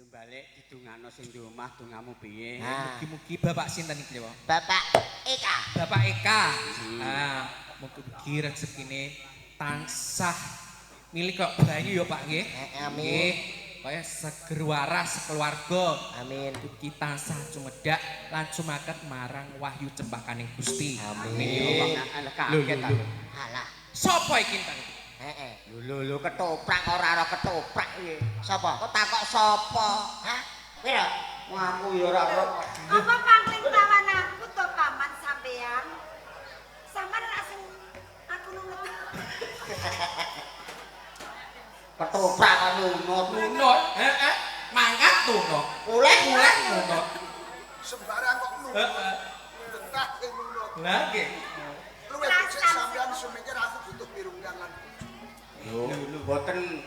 Yo balik didongakno sing di omah dongamu piye? Mugi-mugi Bapak sinten iki, Pak? Bapak Eka. Bapak Eka. Ah, mugi-mugi rezekine tansah milik kok banyu ya Pak nggih. Amin. Nggih. Kaya seger waras sekeluarga. Amin. Mugi tansah cumedhak lan sumaket marang wahyu cempakaning Gusti. Amin. Alah Lho, kaget lho, aku. lho. Alah. Sopo iki Tang? Heeh. Lho lho lho ketoprak ora ora ketoprak piye? Sapa? Kok takok sapa? Hah? Piro? Wong aku ya ora ora. Apa pangling lawan aku to paman sampean? Sampean lak sing aku nunut. Ketoprak kok nunut. Nunut, heeh. Mangkat nunut. Uleh Muleh nunut. Sembarang kok nunut. Heeh. Betah sing nunut. Lah nggih. Luwih becik sampean sumingkir aku butuh pirunggan lan bojo. Lho lho mboten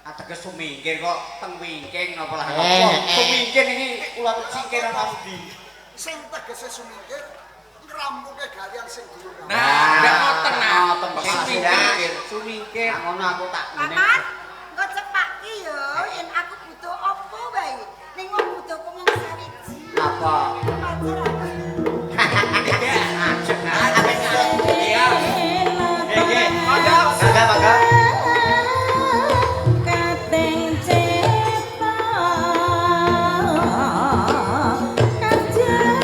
ateges sumingkir kok teng wingking napa lah. Eh, Napa eh. sumingkir iki kula singkir ana ndi? Sing tegese sumingkir ngrampunge gawean sing durung. Nah, ndak ngoten nah. Ngoten Kok sing sumingkir, sumingkir. Nah ngono aku tak ngene. Paman, engko cepaki yo yen aku butuh opo wae. Ning wong butuhku mung sawiji. Apa? Pacar aku. Ajeng ajeng. Iya. Nggih, monggo. Monggo, monggo. Kating cipta kanjeng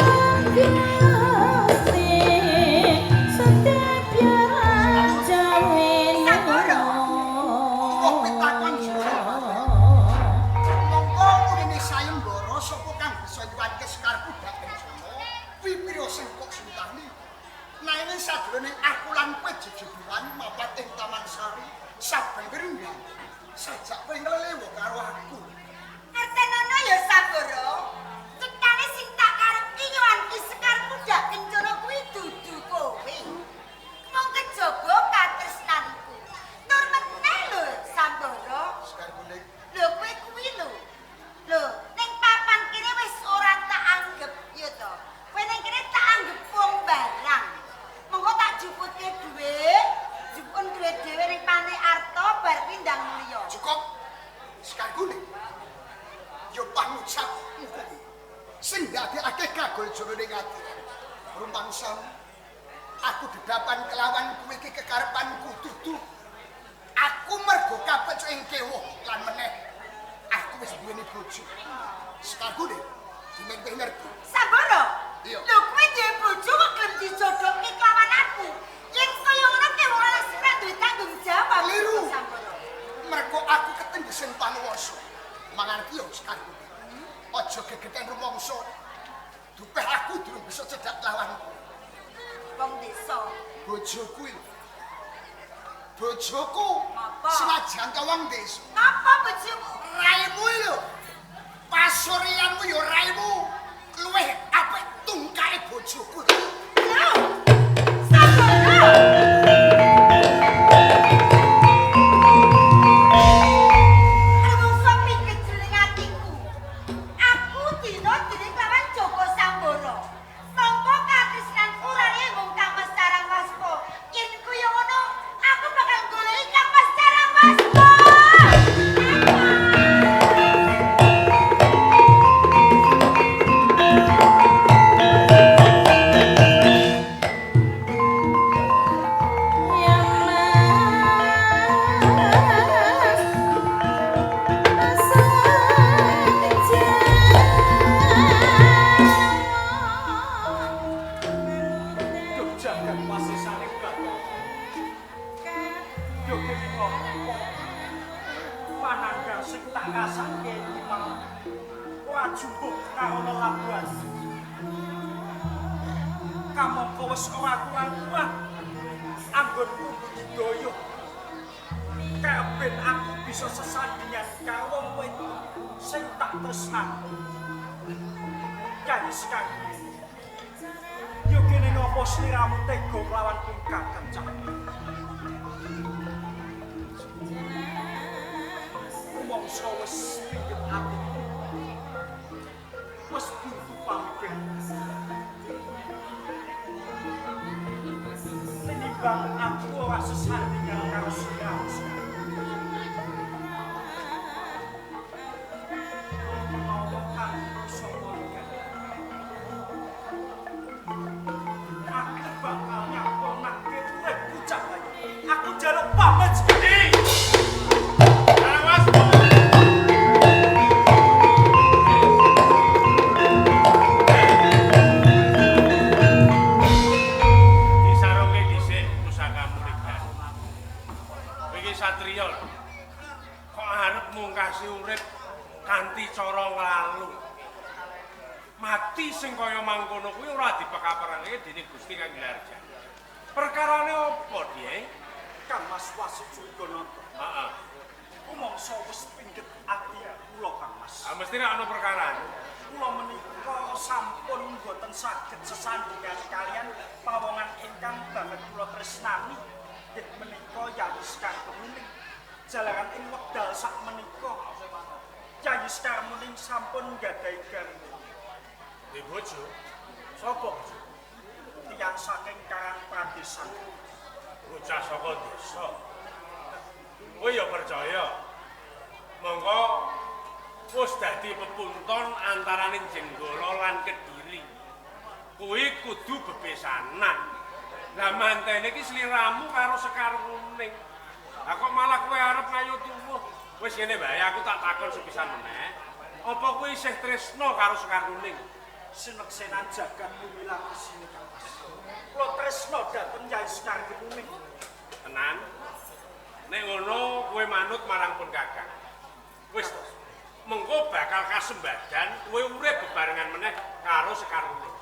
Gusti setya raja Saboro. Wong pitakon jujur. Mongko ngene sayembara sapa kang bisa nyuwanke Sekar Budak Kencana? Pipira sing kok suntani? Nanging sadurunge aku lan kowe jejebulan mapan ing Taman Sari saben pirunggan. Sajak kowe nglelewo karo aku. Ngertenono ya Saboro. Cetane sing tak karepki nyuwanki Sekar Budak Kencana kuwi dudu kowe. Mung kejaba katresnanku. Tur meneh lho Samboro. Sekar Kuning. Lho kowe kuwi lho. Lho, ning papan kene wis ora tak anggep ya to. Kowe ning kene tak anggep wong barang. Monggo tak juputke dhuwit, jupun dhuwit dhewe ning Pane Arta bar kuwi ndang mulya. Cukup. Sekar Kuning. Yo pangucapmu kuwi sing ndadekake kagol jroning ati. Rumangsamu aku dedapan kelawan kuwi iki kekarepanku dudu. Aku mergo kapecuk ing kewuh lan meneh aku wis duweni bojo. Sekar Kuning dimengke ngerti. Samboro. Iya. Lho kowe duwe bojo kok gelem dijodohke kelawan aku. Yen kaya ngono ki wong lanang sing ora duwe tanggung jawab. Keliru. Samboro. Mergo aku ketendhesen panuwasa. Mangerti yo Sekar Kuning. Aja gegeten rumangsa. Dupeh aku durung bisa cedhak lawanku. Wong desa. Bojoku iki. Bojoku Apa? senajan ta wong desa. Napa bojomu? Raimu iki lho. Pasuryanmu ya raimu. Luwih apik tungkake bojoku. Lho. Samboro. Rumangsa pingget jroning atiku. Aku dina dene kelawan Joko Samboro. Mongko katresnanku rane mung Kang Mas Carang Waspa. Yen kaya ngono, aku bakal goleki Kang Mas Carang Waspa. Yang mas masa Duh jagat wasisane Bathara. Yo kene apa? Panangga sing tak rasake iki mau. Ora jumbuh karo lelabuhan. Kamangka wis ora kurang-kurang anggonku budidaya. Kaben aku bisa sesandingan karo wong wedok sing tak tresnani. Kyai Sekar. Yo kene ngopo sliramu tega kelawan pungkang kencang. Rumangsa wis pinggit atiku. Wis buntu pamikir. Tinimbang aku ora sesandingan karo sliramu. urip kanthi cara nglalu. Mati sing kaya mangkono kuwi ora dipekaperangke dening Gusti Kang Gilarja. Perkarane apa, Dik? Kang Mas Wasu Curiganata. Heeh. Rumangsa wis pindhet ati kula Kang Mas. Ah mesti nek ana perkarane. Kula menika sampun mboten saged sesandingan kalian pawongan ingkang banget kula tresnani. Nggih menika Yayi Sekar Kemuning. Jalaran ing wekdal sak menika Yayi Sekar Kemuning sampun nggadahi garwa. Duwe bojo. Sapa bojo? Tiyang saking Karang Pradesan. Bocah saka desa. Kowe ya percaya. Monggo wis dadi pepunton antarane Jenggala lan Kediri. Kuwi kudu bebesanan. Lah mantene iki sliramu karo Sekar Kuning. Lah kok malah kowe arep ngayu tuwuh. Wis ngene wae aku tak takon sepisan meneh. Apa kowe isih tresna karo Sekar Kuning? Sineksenan jagat bumi lan isine Kang Mas. Kula tresna dhateng Yai Sekar Kemuning. Tenan. Nek ngono kowe manut marang pun Kakang. Wis to. Mengko bakal kasembadan kowe urip bebarengan meneh karo Sekar Kuning.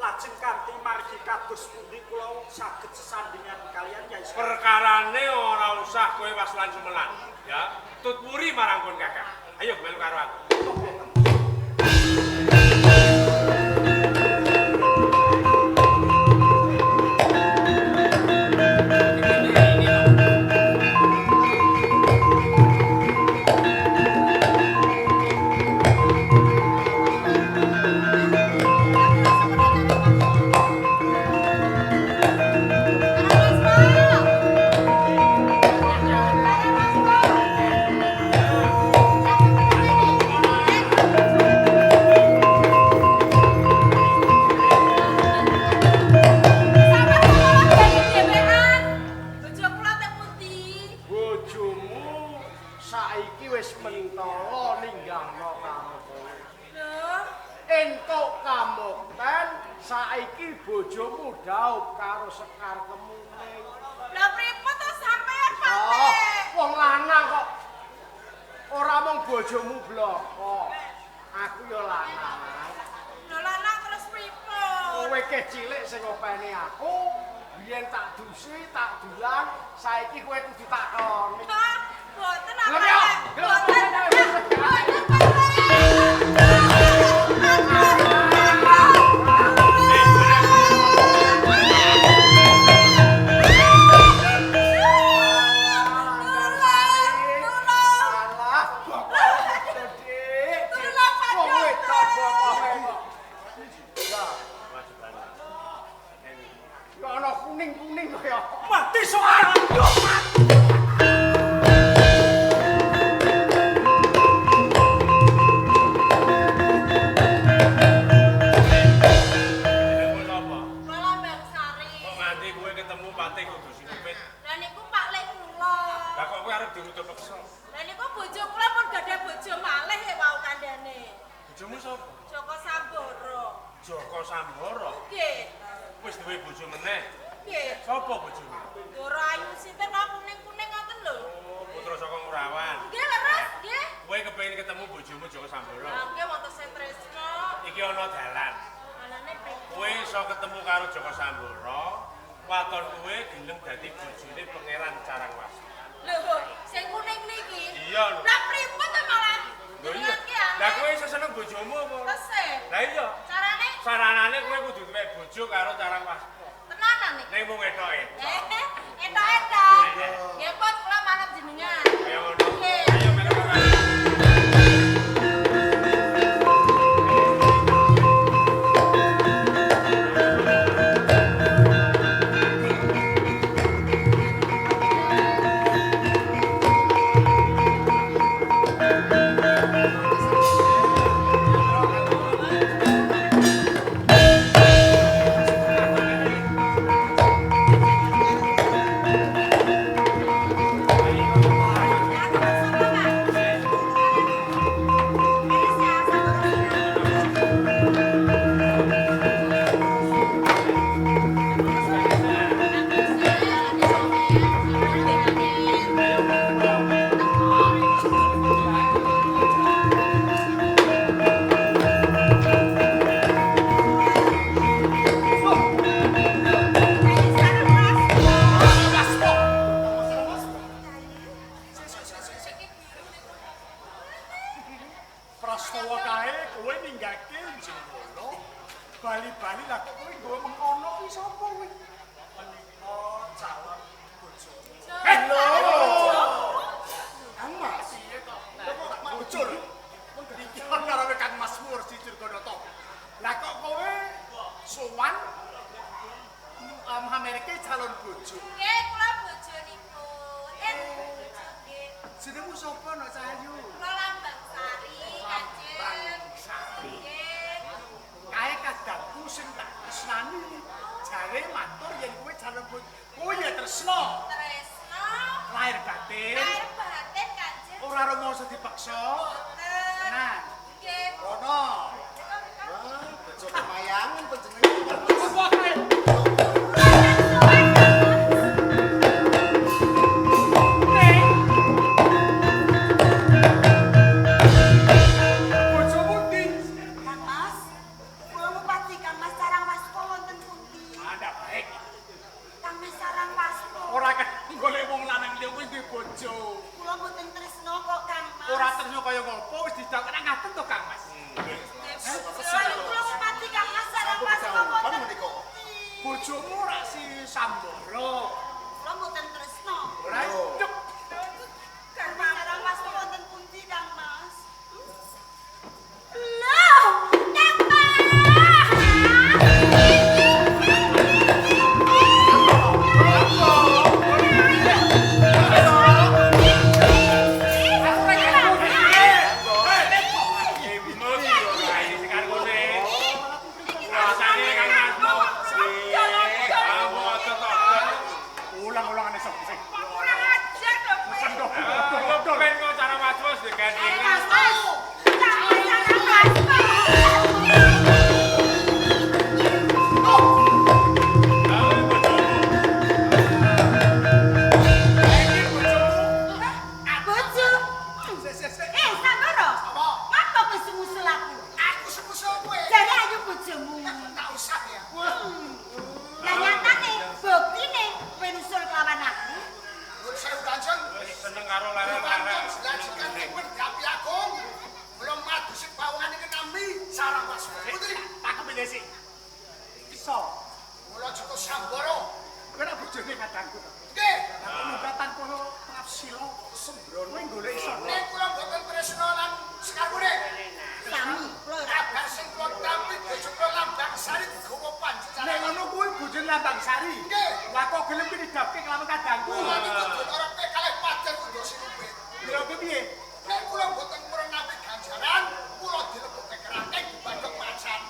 Lajeng kanthi margi kados pundi kula saged sesandingan kalian Yai Sekar. Perkarane ora usah kowe waslan sumelan, ya. Tut wuri marang pun Kakang. Ayo melu karo aku. Bojomu saiki wis mentala ninggalno karo kowe. Entuk kamukten saiki bojomu dhaup karo Sekar Kemuning. Lah pripun to sampean, Pak? Oh, wong lanang kok ora mung bojomu bloko. Aku ya lanang. Lho lanang terus pripun? Kowe ke cilik sing ngopeni aku, biyen tak dusi, tak dulang, saiki kowe kudu tak keloni. Hah? Boten apa? Gelem ya? Gelem. Boten. Boten, Pak. Alah, bokok. Dik. Wong wedok bokoke kok. Lah, ya ana kuning-kuning kaya. Mati soal. Jenengmu sapa? Kula Mbak Sari. Kok nganti kowe ketemu Patih kudu sinupit. Lah niku Pak Lek kula. Lah kok kowe arep dirutuk peksa? Lah niku bojo kula pun gadah bojo malih ya wau kandhane. Bojomu sapa? Joko Samboro. Joko Samboro. Nggih. Wis duwe bojo meneh. Nggih. Sapa bojomu? Ndoro ayu sinten wae kuning-kuning ngoten lho. Oh, putra saka Ngurawan. Nggih leres, nggih. Kowe kepengin ketemu bojomu Joko Samboro. Lah nggih wonten sing tresna. Iki ana dalan. Dalane pripun? Kowe iso ketemu karo Joko Samboro, waton kowe gelem dadi bojone Pangeran Carangwasi. Lho, sing kuning niki. Iya lho. Lah pripun to malah? Lho iya. Jenengan ki aneh. Lah kowe iso seneng bojomu apa? Tesih. Lah iya. Carane Saranane kowe kudu duwe bojo karo Carangwasi. tenanan niki. Ning mung etoke. Entok-entok. Nggih pun kula manut jenengan. Kaya ngono. Nggih. Ayo melu karo aku. Aku Prastawa kae kowe ninggake Jenggala. Bali-bali lah kok kowe nggawa mengkono kuwi sapa kowe? Menika calon bojomu. Lho. Kang Mas. Piye kok? Bocor. Iki karo Kang Mas Mursi Jurgonata. Lah kok kowe sowan Mamerke calon bojo. Nggih, kula bojonipun. Bojo nggih. Jenengmu sapa nok Cahayu? Kula Lambang Sari, Kanjeng. Lambang Sari. Nggih. Kae kadangku sing tak tresnani. Jare matur yen kowe calon bojo. Kowe ya tresna. Tresna. Lahir batin. Lahir batin, Kanjeng. Ora rumangsa dipaksa. Boten. Tenan. Nggih. Rono. Wah, bojo kemayangan panjenengan. Apa kae? Bojomu ndi? Kang Mas, kula ngupati Kang Mas Sarang Wasko wonten pundi? Ada baik. Kang Mas Sarang Wasko. Ora kan golek wong lanang liya kuwi duwe bojo. Kula mboten tresna kok Kang Mas. Ora tresna kaya ngopo wis didakok ngaten to Kang Mas. Kula ngupati Kang Mas Sarang Wasko wonten menika. pundi? Bojomu ora si Sambara. Kula mboten tresna. Ora cuk. Kang Mas Sarang Wasko wonten pundi Kang Mas? Loh, Kang Mas. Imut ayo sekar kuning. Rasane Kang Mas Mursi. Kamu aja to. Ulang-ulangane sapa sih? Kurang ajar to kowe. Kok ben kok cara Mas Mus digandeng. Mas, Mas. Kang Mas Sarang Wasko. Iki bojomu. Bojo. Sik sik sik. Eh, Sambara. Apa? Ngapa kowe sumusul aku? Aku semusul kowe. Jare ayu bojomu. Tak usah ya. Lah nyatane buktine kowe nusul kelawan aku. Nuwun sewu Kanjeng. Wis seneng karo larang-larang. Wantun jelajikan pun Gapi Agung. Kula madusi pawongan iki nampi Sarang Wasko. Putri, Tak kepilih sik. Iso. kula Joko Sambara. Kowe ora bojone kadangku. Nggih. Aku munggah tanpa ngapsila sembrono kowe golek iso. Nek kula mboten tresna lan Sekar Kuning. Sami, kula ora. Kabar sing kula tampi bojo kula Lambang Sari digawa panjenengan. Nek ngono kuwi bojone Lambang Sari. Nggih. Lah kok gelem pinidhapke kelawan kadangku? Kula niku donorake kalih pacar kudu sinupit. Lha kowe piye? Nek kula mboten purun nampi ganjaran, kula dilebokke kerangkeng dibandhek macan.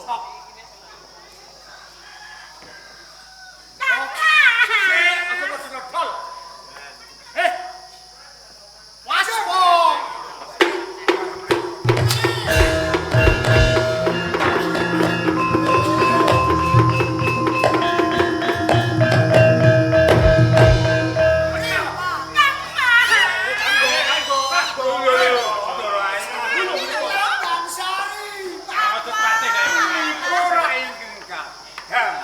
Stop. Kang Mas. Sik, aja padha nodol. Eh. Waspo. Kang Mas. Lambang Sari. Aja praktek kaya. Ora ingkang kadang.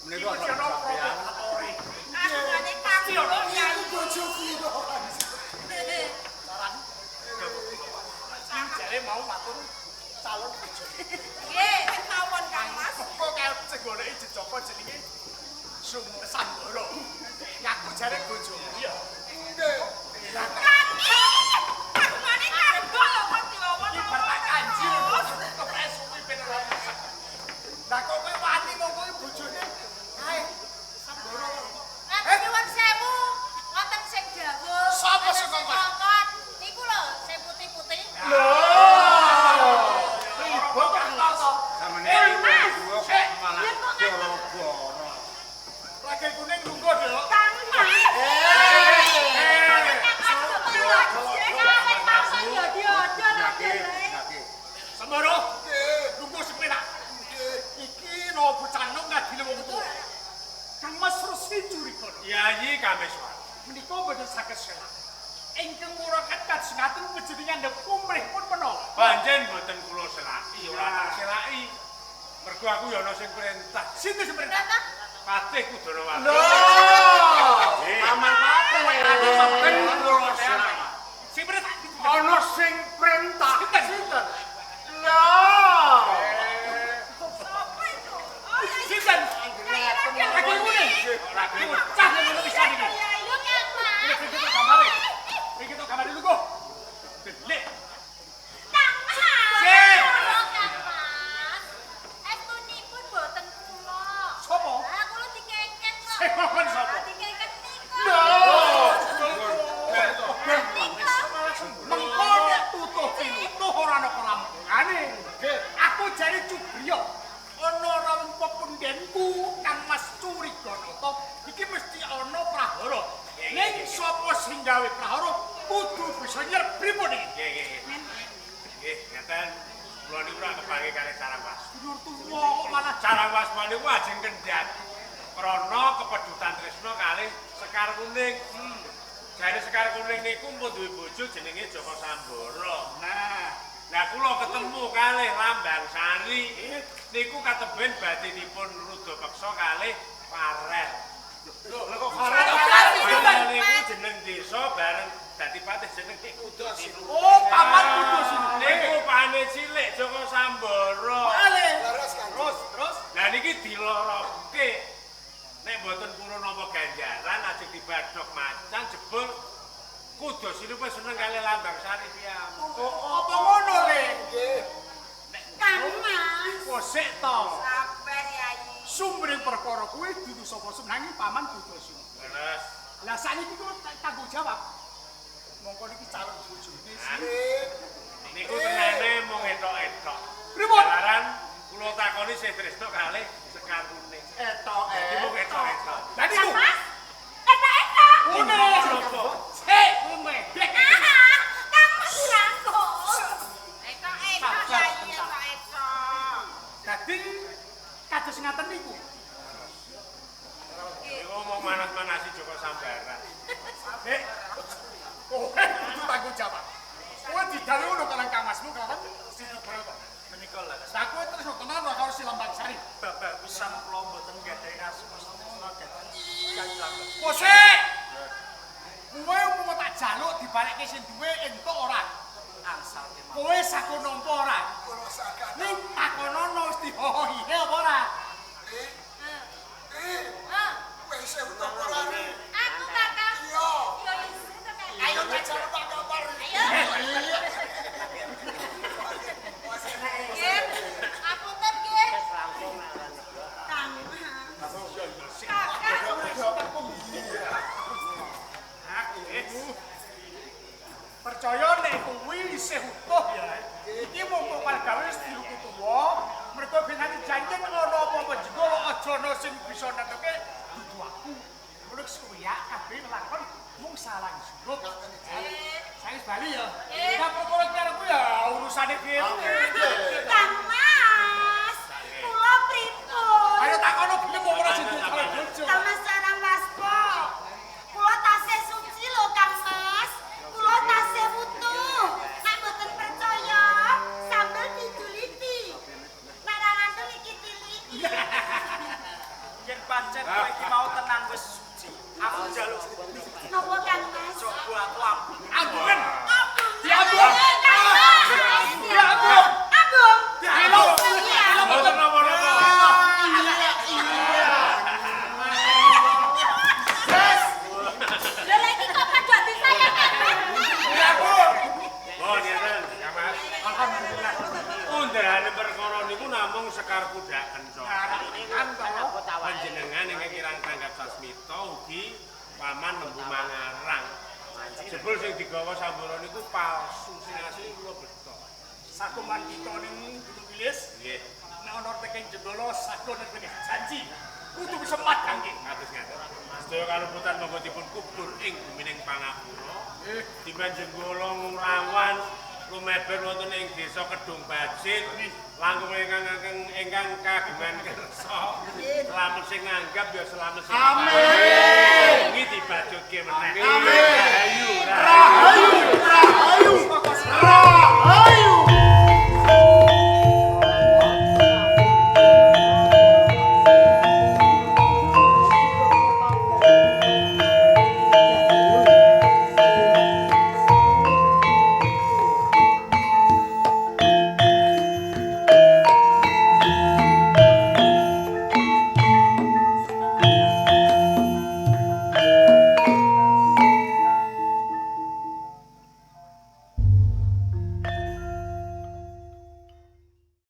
Menika Iki ana provokatore. Kangane Kang Iku bojoku kok. Sing jare mau matur calon bojo. Nggih, mawon Kang Mas. Kok kae sing goleki jejaka jenenge Sum Sambara. Ngaku jare bojomu ya. Nggih. Kang Kangane kanggo lho kok diwawon. Iki bar tak kanji lho. Keprek suwi ben ora masak. Lah kok kowe wani mong kowe bojone kae Sambara kok. Lah nyuwun sewu, wonten sing dawuh. Sapa wonten sing ngongkon? Niku lho, sing putih-putih. Lho. Bocah to. Samene Mas. kok malah Ya kok ngaten? gara-gara. Ragil kuning lungguh, Dok. Kang Mas. Kawin mawon ya diodol aja wae. Sembara. Lungguh sepeda. Iki no bocah nom ngadile wong tuwa. Kang Mas Rusli curiga. Yayi Kameswara. Menika mboten saged selak. Ingkang murakat kajengaken panjenengan kumrih pun menapa? Pancen mboten kula selaki, ora tak selaki. Mergo aku ya ana sing perintah. Sinten sing perintah? Patih Kudanawati. Lho. Paman Patih. Mboten kula selaki. Sing perintah. Ana sing perintah. Sinten? Lah. Sopo itu? Oh, ya Sinten? Lagi ngene. Bocah ngono pisan iki. Lho Kang Mas. Iki tok gambare. Iki tok gambare lungguh. Delik. Kang Mas. Sik. Kula Kang Mas. Estunipun boten kula. Sopo? Lah kula dikeken kok. Sing ngomong sapa? Dikeken niku. Lho. Mengko nek tutuh pinutuh ora ana kerampungane. Aku jare cubriya. Ana rawuh pepundenku Kang Mas Curiganata iki mesti ana prahara. Ning sapa sing gawe prahara kudu bisa nyerep pripun iki? Nggih, nggih, nggih. Nggih, ngeten kula niku ora kepanggih kalih Carang Wasma. Dulur tuwa kok malah Carang Wasma niku ajeng kendhat krana kepedutan tresna kalih Sekar Kuning. Jare Sekar Kuning niku pun duwe bojo jenenge Joko Sambara. Nah, Nah kula ketemu kalih Lambang Sari niku kateben batinipun Ruda Peksa kalih Farel. lho kok Farel Farel niku jeneng desa bareng dadi patih jenenge Kudus. Oh, paman Kudus Niku pane cilik Joko Sambara. Bale. Leres Kanjeng. Terus, terus. Lah niki diloroke. Nek mboten purun nampa ganjaran ajeng dibadhog macan jebul Kudus niku wis seneng kalih Lambang Sari piyambak. Oh, apa ngono le? Nggih. Kang Mas. Kosek to. Sabar Yayi. Sumbering perkara kuwi dudu sapa nanging paman Kudus. Leres. Lah sakniki kuwi tanggung jawab. Mongko niki calon bojone sih. Niku tenane mung etok-etok. Pripun? Laran kula takoni sing tresna kalih Sekar Kuning. Etok Dadi mung etok-etok. Lah niku. Kang Mas. Etok-etok. Ngono. Sik, ngomedek. Kang Mas rangkul. Etok-etok Yayi, etok-etok. Dadi kados ngaten niku. Niku mung manas-manasi Joko Sambara. Sik. Kowe kudu tanggung jawab. Kowe didhawuhi ngono karo Kang Masmu karo Siti Brata. Menika leres. Lah kowe terus tenan ora karo si Lambang Sari. Bapak pisan kula mboten gadhahi rasa tresna dhateng Kyai Lambang. Kosek. Kowe umpama tak jaluk dibalekke sing duwe entuk ora? Angsal kemawon. Kowe sago nampa ora? Kula saged. Ning takonono wis dihohihe apa ora? Eh. Eh. Kowe isih utuh ora? Aku Kakang. Iya. Yo isih to Kakang. Ayo tak jaluk Pak Kampar. Ayo. Nggih. Ngapunten nggih. Kang Mas. Kakang. Percaya nek kuwi isih utuh ya. Iki mung kok gawe wis diruku tuwa, mergo ben nanti janjen ana apa-apa jenggala aja ana sing bisa nentoke dudu aku. Ngono wis kuwi ya kabeh lakon mung salah surut. Saya wis bali ya. Lah perkara iki arep ya urusane dhewe. Kang Mas. Kula pripun? Ayo takono gelem apa ora sing calon bojo. Kang Mas Sarang Waspo. Kula tasih suci lho Kang Mas. Kula tasih wutuh. Nek mboten percaya, sambel dijuliti. Nek ra ngantuk iki tiliki. Yen pancen kowe iki mau tenan wis suci, aku njaluk Napa Kang Mas? coba aku ambung. Ambungen. Ambung. Diambung. Kang Mas. Diambung. Ambung. Diambung. Iya. Mboten napa-napa. Lho lha iki kok padha disayang kabeh. Oh, ngeten, ya Mas. Alhamdulillah. Undhane perkara niku namung Sekar Kuda Kencana. Panjenengan ingkang kirang tanggap sasmita ugi paman Lembu Mangarang. Jebul sing digawa Sambara niku palsu, sing asli kula beto. Sakuman kita ning Gunung Wilis, Nggih, nek ana teking Jenggala sago nek janji kudu bisa madangke. kados ngaten. Sedaya kaluputan monggo dipun kubur ing gumining pangapura. Timbang Jenggala Ngurawan lumeber wonten ing desa Kedung Bajin langkung ingkang ingkang kagungan kersa. Slamet sing nganggap ya slamet sing. Amin. Iki dibajutke meneh. Amin. Rahayu. Rahayu, rahayu.